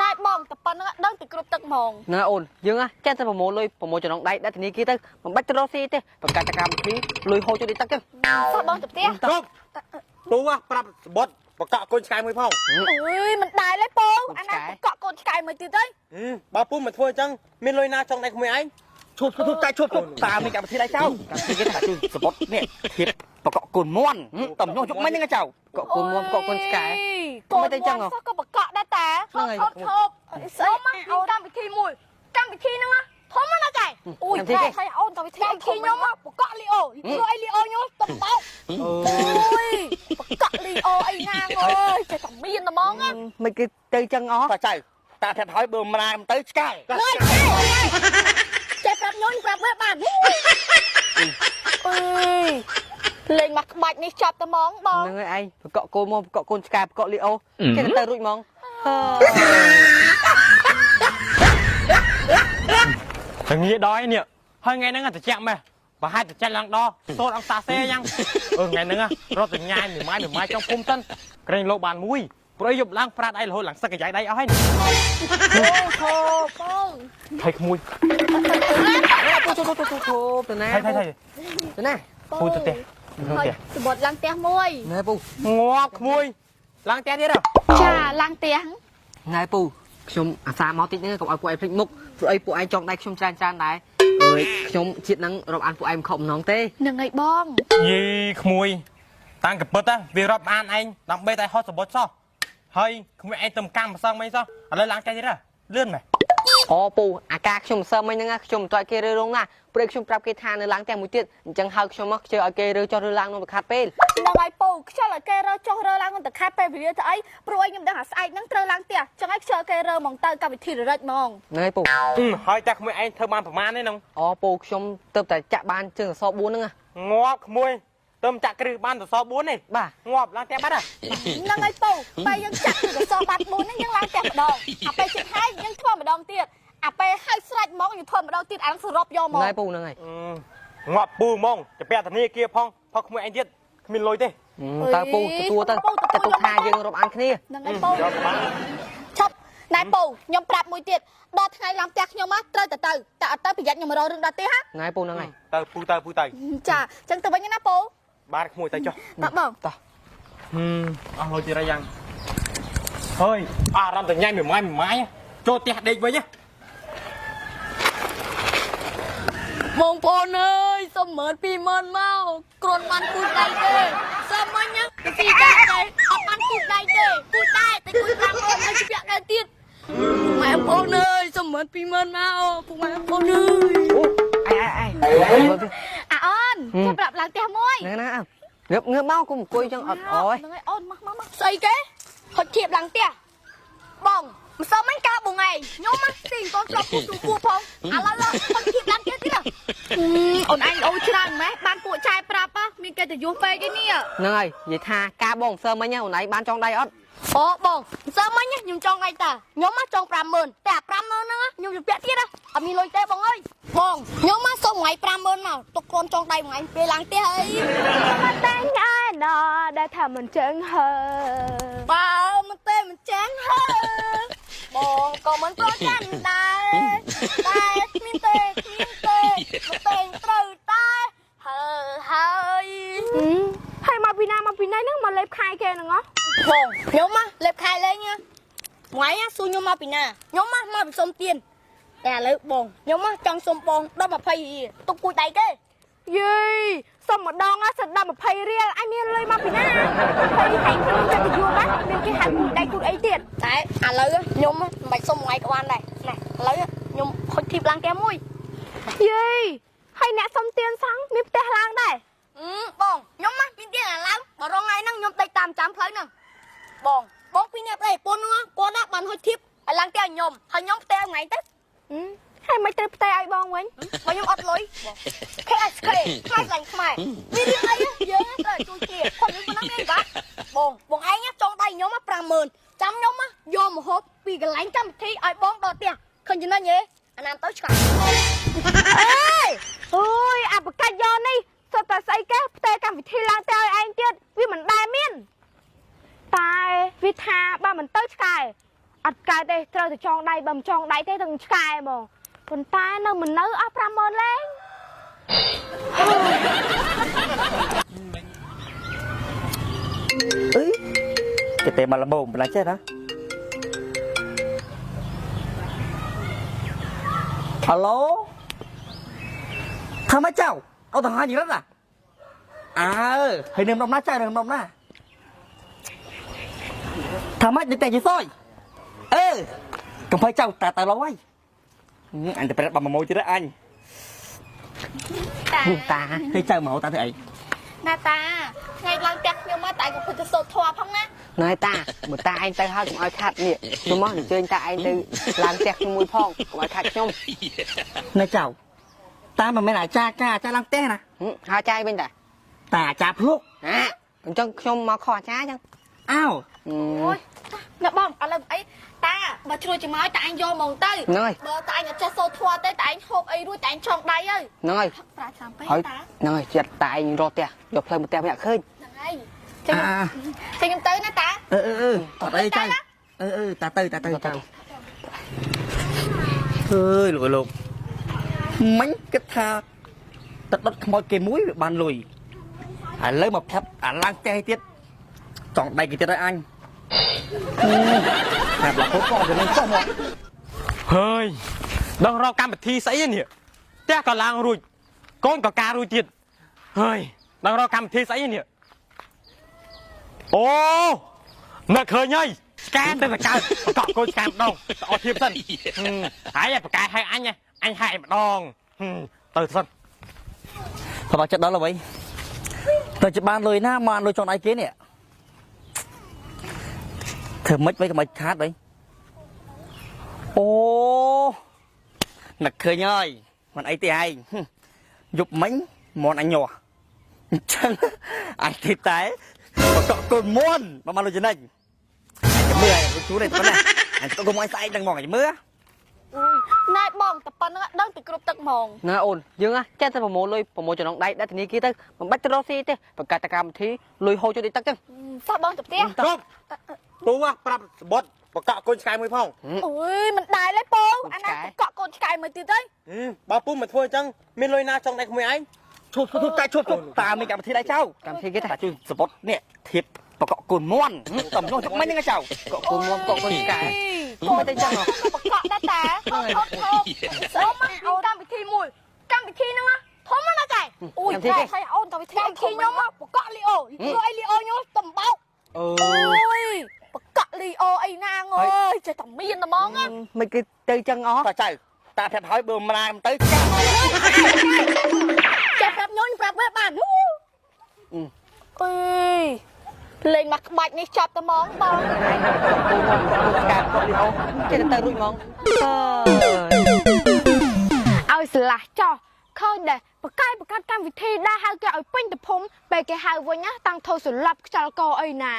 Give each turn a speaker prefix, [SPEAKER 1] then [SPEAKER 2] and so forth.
[SPEAKER 1] ណែបងតែប៉ុណ្្នឹងដឹងតែគ្រប់ទឹកហ្មង
[SPEAKER 2] ណែអូនយើងចេះតែប្រមូលលុយប្រមូលចំណងដៃដាក់ធនាគារទៅមិនបាច់ទៅរកស៊ីទេបង្កើតតែកម្មវិធីលុយហូរចូលទីទឹកទៅ
[SPEAKER 1] សោះបងទៅផ្ទះ
[SPEAKER 3] ជប់ពូប្រាប់សបុតបកកកូនឆ្កែមួយផង
[SPEAKER 1] អើយមិនដែរទេពងអាណាកក់កូនឆ្កែមួយទៀតទៅ
[SPEAKER 3] បើពូមិនធ្វើអញ្ចឹងមានលុយណាចង់ដៃក្មួយឯង
[SPEAKER 4] ឈប់ឈប់តែឈប់ឈប់តាមមានកម្មវិធីដៃចៅកម្មវិធីគេថាជួយសបុតនេះធៀបបកកកូនមន់តំញោះយកមិញហ្នឹងចៅ
[SPEAKER 2] កក់កូនមន់កក់កូនឆ្កែ
[SPEAKER 1] កូន
[SPEAKER 2] មិនទៅចឹងហ៎
[SPEAKER 1] សោះក៏បកក់ដែរតា
[SPEAKER 2] ហ្នឹងហើយ
[SPEAKER 1] ឈប់ឈប់ស្អីមកមានកម្មវិធីមួយកម្មវិធីហ្នឹងណាធំណាស់ចៃអូយ
[SPEAKER 2] កម្មវិធីគេ
[SPEAKER 1] ហើយអូនកម្មវិធីកម្មវិធីខ្ញុំបកក់លីអូព្រោះអីលីអូខ្ញុំតំបោកអូយបកក់លីអូអីណាងអើយចេះតែមានតែហ្មងណា
[SPEAKER 2] មិនគេទៅចឹងអស់
[SPEAKER 4] តាចៅតាប្រាប់ហើយបើមិនណាមិនទៅឆ្កែ
[SPEAKER 1] លើយចេះប្រាប់ញញប្រាប់វាបានអើយលេងមកក្បាច់នេះចាប់តែហ្មងបង
[SPEAKER 2] ហ្នឹងហើយឯងប្រកក់កូនមកប្រកក់កូនឆ្កែប្រកក់លីអូចេះតែទៅរួចហ្មង
[SPEAKER 3] តែងាយដល់នេះហើយថ្ងៃហ្នឹងត្រជាក់ម៉េះប្រហែលត្រជាក់ឡើងដល់សូត្រអង្គសាសេយ៉ាងអឺថ្ងៃហ្នឹងរត់សញ្ញាមួយម៉ាយមួយម៉ាយចង់ភូមិសិនក្រែងលោកបានមួយព្រោះយប់ឡើងប្រាតឯងរហូតឡើងសឹកកាយ៉ៃដៃអស់ហើយ
[SPEAKER 1] អូឈប់បង
[SPEAKER 3] ថៃក្មួយ
[SPEAKER 2] ឈប់ឈប់ឈប់ឈប់ទៅណា
[SPEAKER 3] ថៃថៃថៃ
[SPEAKER 2] ទៅណា
[SPEAKER 3] ពូទៅផ្ទះ
[SPEAKER 1] ហើយសបុតឡើងផ្ទះមួយ
[SPEAKER 2] ណែពូ
[SPEAKER 3] ងាប់ក្មួយឡើងផ្ទះទៀត
[SPEAKER 1] ចាឡើងផ្ទះ
[SPEAKER 2] ណែពូខ្ញុំអាសាមកតិចហ្នឹងកុំឲ្យពួកឯងភ្លេចមុខព្រោះអីពួកឯងចង់ដៃខ្ញុំច្រើនច្រើនដែរអើយខ្ញុំជាតិហ្នឹងរាប់អានពួកឯងមិនខំម្ដងទេ
[SPEAKER 1] នឹងឯងបង
[SPEAKER 3] យីក្មួយតាំងកពិតវារាប់អានឯងដើម្បីតែហត់សបុតសោះហើយក្មួយឯងទៅកម្មប្រសងមិនសោះឥឡូវឡើងផ្ទះទៀតលឿនម៉េះ
[SPEAKER 2] អូពូអាការខ្ញុំសើមិញហ្នឹងខ្ញុំមិនទាន់គេរើរងណាព្រោះខ្ញុំប្រាប់គេថានៅឡើងផ្ទះមួយទៀតអញ្ចឹងហៅខ្ញុំមកជឿឲ្យគេរើចុះរើឡើងក្នុងប្រខាត់ពេល
[SPEAKER 1] នឹងឯងពូខ្ជិលឲ្យគេរើចុះរើឡើងក្នុងតខែពេលវេលាទៅអីព្រោះឯងខ្ញុំដឹងថាស្អែកហ្នឹងត្រូវឡើងផ្ទះចឹងឯងខ្ជិលគេរើហ្មងទៅកម្មវិធីររិចហ្មង
[SPEAKER 2] ហ្នឹងហើយពូ
[SPEAKER 3] ហើយតែក្មួយឯងធ្វើបានប្រមាណទេហ្នឹង
[SPEAKER 2] អូពូខ្ញុំទៅតែចាក់បានជើងសសរ4ហ្នឹង
[SPEAKER 3] ងាប់ក្មួយទៅចាក់គ្រឹះបានសសរ4នេះ
[SPEAKER 2] បាទ
[SPEAKER 3] ងាប់ឡើងផ្ទះបាត់ហ៎
[SPEAKER 1] នឹងឯងពូពេលយើងចាក់គឺកសបាត់4ហ្នឹងយើងឡើងផ្ទះម្ដងអាពេលជិតហើយយើងធ្វើម្ដងទៀតអាពេលហើយស្រេចហ្មងយើងធ្វើម្ដងទៀតអាហ្នឹងសរុបយកហ្មង
[SPEAKER 2] ណែពូហ្នឹងហើយ
[SPEAKER 3] ងាប់ពូហ្មងจะពាក់ធនាគារផងផងក្មួយឯងទៀតគ្មានលុយទេ
[SPEAKER 2] តើពូទទួលទៅតែទុកថាយើងរាប់អានគ្នា
[SPEAKER 1] នឹងឯងពូ
[SPEAKER 3] យកប្រមាណ
[SPEAKER 1] ឈប់ណែពូខ្ញុំប្រាប់មួយទៀតដល់ថ្ងៃឡើងផ្ទះខ្ញុំមកត្រូវតែទៅតែអត់ទៅប្រយ័ត្នខ្ញុំរករឿងដល់ផ្ទះហា
[SPEAKER 2] ណែពូហ្នឹងហើយ
[SPEAKER 3] ទៅពូទៅពូទៅ
[SPEAKER 1] ចាចឹងទៅវិញណាពូ
[SPEAKER 3] បាទក្មួយទៅចុះ
[SPEAKER 1] តបង
[SPEAKER 2] តោះ
[SPEAKER 3] អស់លុយទៀតហើយយ៉ាងហើយអារម្មណ៍តញ៉ៃមួយម៉ាយមួយម៉ាយចូលផ្ទះដេកវិញ
[SPEAKER 5] បងប្អូនអើយសុំ10000 20000មកគ្រាន់បានគូចដៃទេសាមញ្ញទៅស៊ីកាតែអត់បានគូចដៃទេគូចដែរតែគូច50000ឲ្យជពាក់ដែរទៀតម៉ែបងប្អូនអើយសុំ10000 20000មកពុកម៉ែបងប្អូនអើយ
[SPEAKER 2] អូអៃអៃអៃ
[SPEAKER 1] អាអូនចាំប្រាប់ឡើងផ្ទះមួយ
[SPEAKER 2] ហ្នឹងណាងើបងើបមកគុំអង្គុយចឹងអត់អោយ
[SPEAKER 1] ហ្នឹងហើយអូនមកមកមក
[SPEAKER 5] ស្អីគេហត់ធៀបឡើងផ្ទះបងម្សិលមិញកើបងឯងខ្ញុំមកស៊ីកូនស្លាប់ពូទូពូផងឥឡូវហត់ធៀបឡើងផ្ទះទៀត
[SPEAKER 1] អូនឯងអូច្រើនម៉េះបានពួកចែប្រាប់មានគេទៅយោះពេកឯនេះ
[SPEAKER 2] ហ្នឹងហើយនិយាយថាការបងសើមិញអូនឯងបានចង់ដៃអត់
[SPEAKER 5] អូបងម្សិលមិញខ្ញុំចង់ដៃតាខ្ញុំមកចង់50000តែ50000ហ្នឹងខ្ញុំជពាក់ទៀតអត់មានលុយទេបងអើយបងខ្ញុំមកសុំថ្ងៃ50000មកទុកកូនចង់ដៃមួយថ្ងៃពេលឡើងផ្ទះអី
[SPEAKER 1] មកតែងអែណដែលថាមិនចឹងហើ
[SPEAKER 5] បើមិនទេមិនចាញ់ហើបងក៏មិនប្រកាន់ដែរតែគ្មានទេគ្មានទេមិនទេត្រូវតែហើហើយ
[SPEAKER 1] ហើយមកពីណាមកពីណីហ្នឹងមកលេបខែគេហ្នឹងហ៎
[SPEAKER 5] បងខ្ញុំមកលេបខែលេងថ្ងៃសួរខ្ញុំមកពីណាខ្ញុំមកមកពីសុំទៀនតែឥឡូវបងខ្ញុំមកចង់សុំបង10 20រៀលទុកគួយដៃទេ
[SPEAKER 1] យីសុំម្ដងសិតដល់20រៀលអញមានលុយមកពីណា20ហែងខ្លួនទៅយូរណាមានគេហៅគូដៃគូអីទៀត
[SPEAKER 5] តែឥឡូវខ្ញុំមិនបាច់សុំមួយថ្ងៃក៏បានដែរណែឥឡូវខ្ញុំខុចធីបឡើងផ្ទះមួយ
[SPEAKER 1] យីហើយអ្នកសុំទៀនសង់មានផ្ទះឡើងដែរ
[SPEAKER 5] អឺបងខ្ញុំមកមានទៀនអាឡើងបើរងថ្ងៃហ្នឹងខ្ញុំដេកតាមចាំផ្លូវហ្នឹងបងបងពីរនាក់ប្តីប្រពន្ធហ្នឹងគាត់ណាបានហុចធៀបឲ្យឡើងផ្ទះខ្ញុំហើយខ្ញុំផ្ទះថ្ងៃទៅ
[SPEAKER 1] ហើយមិនត្រូវផ្ទះឲ្យបងវិញ
[SPEAKER 5] បើខ្ញុំអត់លុយបង KSK ខ្មែរខ្លាញ់ខ្មែរមានរឿងអីយើងត្រូវជួយគ្នាគាត់រឿងប៉ុណ្ណឹងមានបាបងបងឯងចង់ដៃខ្ញុំ50000ចាំខ្ញុំយកមកហូបពីកន្លែងកម្មវិធីឲ្យបងដល់ផ្ទះឃើញចំណេញទេអាណាមទៅឆ្កា
[SPEAKER 1] អេអូយអាបកាច់យកនេះសុទ្ធតែស្អីគេផ្ទះកម្មវិធីឡើងផ្ទះឲ្យឯងទៀតវាមិនដែលមានតែវាថាបើមិនទៅឆ្កែ អត់កើតទេត្រូវតែចងដៃបើមិនចងដៃទេទាំងឆ្កែហ្មងប៉ុន្តែនៅមិននៅអស់50000លេង
[SPEAKER 4] អីគេទេមកល្មមមិនចេះណាហៅឡូថាម៉េចចៅអត់ទៅហាញរត់ណាអើហើយនឹងដំណាចៅនឹងដំណាថាម៉េចនៅតែជាសយអឺកំភៃចៅតាតើឡូហើយអញទៅប្រាប់បាមួយទៀតអញ
[SPEAKER 1] តា
[SPEAKER 2] តា
[SPEAKER 4] ទេចៅមកតាធ្វើអី
[SPEAKER 1] ណាតាថ្ងៃឡើងផ្ទះខ្ញុំមកតែឯងក៏ភ្លេចទៅសូត្រធម៌ផងណា
[SPEAKER 2] ណែតាបើតាឯងទៅហើយកុំឲ្យខាត់នេះខ្ញុំមកអញ្ជើញតាឯងទៅឡើងផ្ទះខ្ញុំមួយផងកុំឲ្យខាត់ខ្ញុំ
[SPEAKER 4] ណែចៅតាមិនមែនអាចារ្យកាអាចារ្យឡើងផ្ទះណា
[SPEAKER 2] ហឹមហើយចាយវិញតា
[SPEAKER 4] តាអាចារ្យភ្លុក
[SPEAKER 2] ហាអញ្ចឹងខ្ញុំមកខុសអាចារ្យអញ្ចឹង
[SPEAKER 4] អើ
[SPEAKER 2] អឺ
[SPEAKER 1] អូយណាបងឥឡូវអីតាបើជ្រួយច្មោយតាឯងយកហ្មងទៅ
[SPEAKER 2] ហ្នឹងហើយ
[SPEAKER 1] បើតាឯងអត់ចេះសូត្រធម៌ទេតាឯងហូបអីរួចតាឯងចងដៃហើយ
[SPEAKER 2] ហ្នឹងហើយ
[SPEAKER 1] ផឹកប្រាចាំពេក
[SPEAKER 2] ហើយ
[SPEAKER 1] តា
[SPEAKER 2] ហ្នឹងហើយចិត្តតាឯងរកផ្ទះយកផ្លូវមកផ្ទះវិញអត់ឃើញ
[SPEAKER 1] ហ្នឹងហើយចេញចេញខ្ញុំទៅណាតា
[SPEAKER 4] អឺអឺអឺអត់អីចៅអឺអឺតាទៅតាទៅចៅអើយលោកអើយលោកមិញគិតថាតដុតខ្មោចគេមួយវាបានលុយឥឡូវមកប្រាប់អាឡើងផ្ទះឯទៀតចង់ដៃគេទៀតហើយអញតែរហូតក៏វានឹងចុះមក
[SPEAKER 3] ហើយដឹងរកកម្មវិធីស្អីនេះផ្ទះក៏ឡើងរួចកូនក៏ការរួចទៀតហើយដឹងរកកម្មវិធីស្អីនេះអូនឹកឃើញហើយឆ្កែទៅតែកើតបកកកូនឆ្កែម្ដងទៅអត់ធៀបសិនហើយបកែឲ្យអញអញឲ្យម្ដងទៅសិន
[SPEAKER 4] ប្រហែលចិត្តដល់ហើយទៅจะបានលុយណាមកលុយចង់ដៃគេនេះធ្វើម៉េចវិញកុំឲ្យខាតវិញអូនឹកឃើញហើយមិនអីទេឯងយប់មិញមន់អញញាស់អញ្ចឹងអញទេតែបកកកូនមន់មកមកលុយចំណេញចាំមើលឲ្យជួននេះប៉ុណ្ណាអញកុំឲ្យស្អែកដឹងហ្មងចាំមើល
[SPEAKER 1] អូយណែបងតែប៉ុណ្្នឹងដឹងតែគ្រប់ទឹកហ្មង
[SPEAKER 2] ណែអូនយើងហ่ะចេះតែប្រមូលលុយប្រមូលចំណងដៃដាក់ធនាគារទៅមិនបាច់ទៅរកស៊ីទេបង្កើតតែកម្មវិធីលុយហូរចូលទីទឹកចឹង
[SPEAKER 1] សោះបងទៅផ្ទះ
[SPEAKER 3] ជប់ពូប្រាប់សបុតបកកកូនឆ្កែមួយផង
[SPEAKER 1] អូយមិនដែរទេពងអាណាកក់កូនឆ្កែមួយទៀតទៅ
[SPEAKER 3] បើពូមិនធ្វើអញ្ចឹងមានលុយណាចង់ដៃក្មួយឯង
[SPEAKER 4] ឈប់ឈប់តែឈប់ឈប់តាមមានកម្មវិធីដែរចៅ
[SPEAKER 2] កម្មវិធីគេថា
[SPEAKER 4] តាជួយសបុតនេះធៀបបកកកូនមន់តំនោះជុកមិញហ្នឹងចៅ
[SPEAKER 2] កក់កូនមកក់កូនឆ្កែ
[SPEAKER 1] កូនទៅចឹងបកកដែរតាហូបហូបអូមកអូនកម្មវិធីមួយកម្មវិធីហ្នឹងធំណាស់ចែអូយតែឲ្យអូនកម្មវិធីខ្ញុំបកកលីអូលុយលីអូខ្ញុំតំបោក
[SPEAKER 2] អឺ
[SPEAKER 1] អូយបកកលីអូអីណាងអើយចេះតែមានតែហ្មងណា
[SPEAKER 2] មិនគេទៅចឹងអស់
[SPEAKER 4] តាចៅតាប្រាប់ហើយបើមិនណាទៅចា
[SPEAKER 1] ចេះប្រាប់ខ្ញុំប្រាប់វាបានអូយលេងមកក្បាច់នេះចាប់តែហ្មងបង
[SPEAKER 2] កូនមកកូនឆ្កែកក់លីអូចេះតែទៅរួចហ្មងអើ
[SPEAKER 1] ឲ្យស្លាស់ចោះឃើញដែរបកកាយបកាត់កម្មវិធីដែរហៅគេឲ្យពេញទៅភូមិពេលគេហៅវិញណាតាំងធោសន្លប់ខ្យល់កអីណា